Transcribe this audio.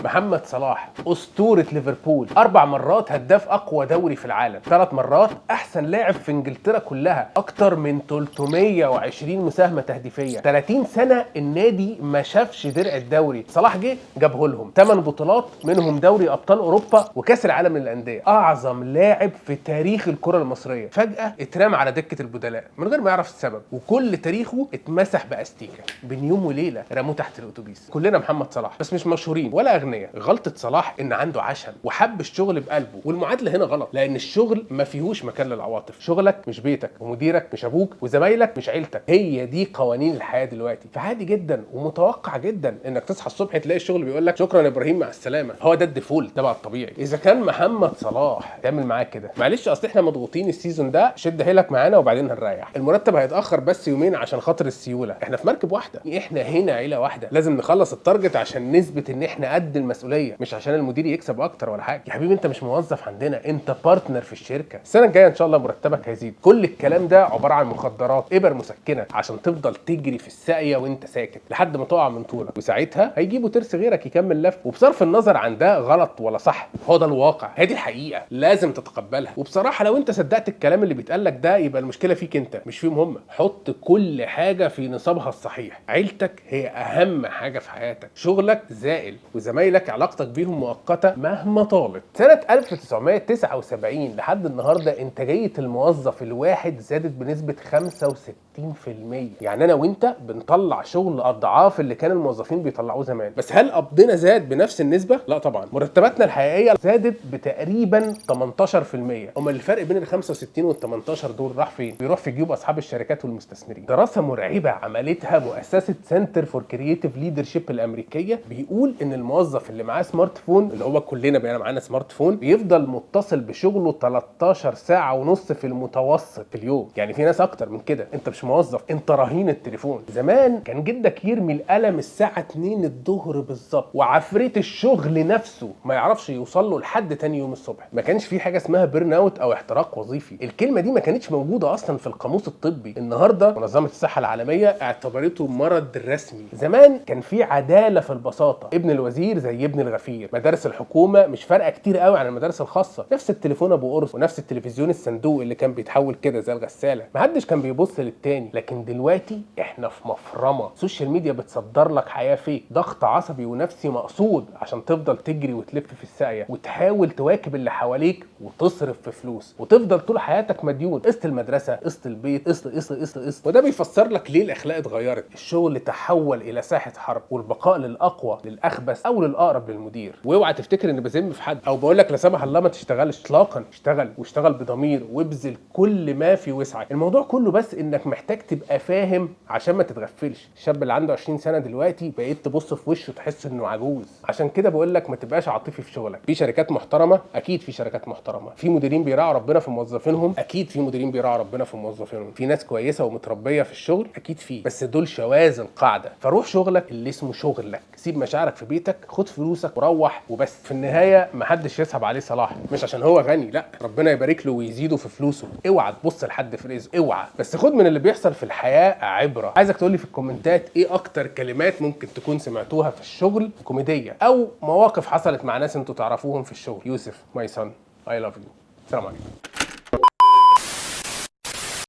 محمد صلاح اسطورة ليفربول، 4 مرات هداف اقوى دوري في العالم، 3 مرات احسن لاعب في انجلترا كلها، اكتر من 320 مساهمة تهديفيه، 30 سنة النادي ما شافش درع الدوري، صلاح جه جابه لهم، 8 بطولات منهم دوري ابطال اوروبا وكاس العالم للاندية، اعظم لاعب في تاريخ الكره المصرية، فجاة اترمى على دكه البدلاء من غير ما يعرف السبب، وكل تاريخه اتمسح باستيكه بين يوم وليلة، رموه تحت الاتوبيس. كلنا محمد صلاح بس مش مشهورين ولا اغنياء. غلطه صلاح ان عنده عشم وحب الشغل بقلبه، والمعادله هنا غلط، لان الشغل ما فيهوش مكان للعواطف. شغلك مش بيتك، ومديرك مش ابوك، وزمايلك مش عيلتك. هي دي قوانين الحياة دلوقتي. فعادي جدا ومتوقع جدا انك تصحى الصبح تلاقي الشغل بيقول لك شكرا يا ابراهيم مع السلامة. هو ده ال default، ده بقى الطبيعي. اذا كان محمد صلاح تعمل معاك كده، معلش اصل احنا مضغوطين ال season ده، شد حيلك معانا وبعدين هنريح، المرتب هيتاخر بس يومين عشان خاطر السيوله، احنا في مركب واحده، احنا هنا عيله واحده، لازم نخلص ال target عشان نثبت ان احنا قد المسؤولية، مش عشان المدير يكسب اكتر ولا حاجة. يا حبيبي انت مش موظف عندنا، انت partner في الشركة. السنة الجاية ان شاء الله مرتبك هيزيد. كل الكلام ده عبارة عن مخدرات، ابر مسكنه عشان تفضل تجري في الساقيه وانت ساكت لحد ما تقع من طولك، وساعتها هيجيبوا ترس غيرك يكمل لف. وبصرف النظر عن ده غلط ولا صح، هو ده الواقع، هي دي الحقيقة، لازم تتقبلها. وبصراحة لو انت صدقت الكلام اللي بيتقال لك ده يبقى المشكلة فيك انت مش فيهم هم. حط كل حاجة في نصابها الصحيح. عيلتك هي اهم حاجة في حياتك، شغلك زائل، وزمايلك علاقتك بيهم مؤقتة مهما طالت. سنة 1979 لحد النهارده انتاجية الموظف الواحد زادت بنسبة 65%. يعني انا وانت بنطلع شغل اضعاف اللي كان الموظفين بيطلعوه زمان. بس هل قبضنا زاد بنفس النسبة؟ لا طبعا. مرتباتنا الحقيقية زادت بتقريبا 18%. امال الفرق بين ال 65 وال 18 دول راح فين؟ بيروح في جيوب اصحاب الشركات والمستثمرين. دراسة مرعبة عملتها مؤسسة Center for Creative Leadership الامريكية بيقول ان الموظف اللي معاه smartphone، اللي هو كلنا بقينا معانا smartphone، بيفضل متصل بشغله 13 ساعة ونص في المتوسط في اليوم. يعني في ناس اكتر من كده. انت مش موظف، انت رهين التليفون. زمان كان جدك يرمي القلم الساعة 2 الظهر بالظبط، وعفريت الشغل نفسه ما يعرفش يوصل له لحد تاني يوم الصبح. ما كانش في حاجة اسمها burnout او احتراق وظيفي، الكلمة دي ما كانتش موجودة اصلا في القاموس الطبي. النهارده منظمة الصحة العالمية اعتبرته مرض رسمي. زمان كان في عدالة في البساطه، ابن الوزير زي ابن الغفير، مدارس الحكومة مش فارقه كتير قوي عن المدارس الخاصة، نفس التليفون ابو قرص ونفس التلفزيون الصندوق اللي كان بيتحول كده زي الغساله، محدش كان بيبص للتاني. لكن دلوقتي احنا في مفرمه، ال social media بتصدر لك حياة fake، ضغط عصبي ونفسي مقصود عشان تفضل تجري وتلف في الساقيه وتحاول تواكب اللي حواليك وتصرف في فلوس وتفضل طول حياتك مديون، قسط المدرسه، قسط البيت، قسط قسط قسط قسط. وده بيفسر لك ليه الاخلاق اتغيرت. الشغل تحول الى ساحة حرب، والبقاء للاقوى، للاخبث او للاقرب للمدير. واوعى تفتكر اني بذم في حد او بقول لك لا سمح الله ما تشتغلش، اطلاقا. اشتغل، واشتغل بضمير، وابذل كل ما في وسعك. الموضوع كله بس انك محتاج تبقى فاهم عشان ما تتغفلش. الشاب اللي عنده 20 سنة دلوقتي بقيت تبص في وشه تحس انه عجوز. عشان كده بقول لك ما تبقاش عاطفي في شغلك. في شركات محترمه، اكيد في شركات محترمه، في مديرين بيراعوا ربنا في موظفينهم، اكيد في مديرين بيراعوا ربنا في موظفينهم، في ناس كويسة ومتربيه في الشغل، اكيد في، بس دول شواذ القاعده. فروح شغلك اللي اسمه شغلك، سيب مشاعرك في بيتك، خد فلوسك وروح وبس. في النهاية محدش يصعب عليه صلاح، مش عشان هو غني، لا، ربنا يبارك له ويزيده في فلوسه. اوعى تبص لحد في رزقه، اوعى، بس خد من اللي بيحصل في الحياة عبره. عايزك تقول لي في الكومنتات ايه اكتر كلمات ممكن تكون سمعتوها في الشغل كوميدية، او مواقف حصلت مع ناس انتوا تعرفوهم في الشغل. يوسف my son، I love you. السلام عليكم.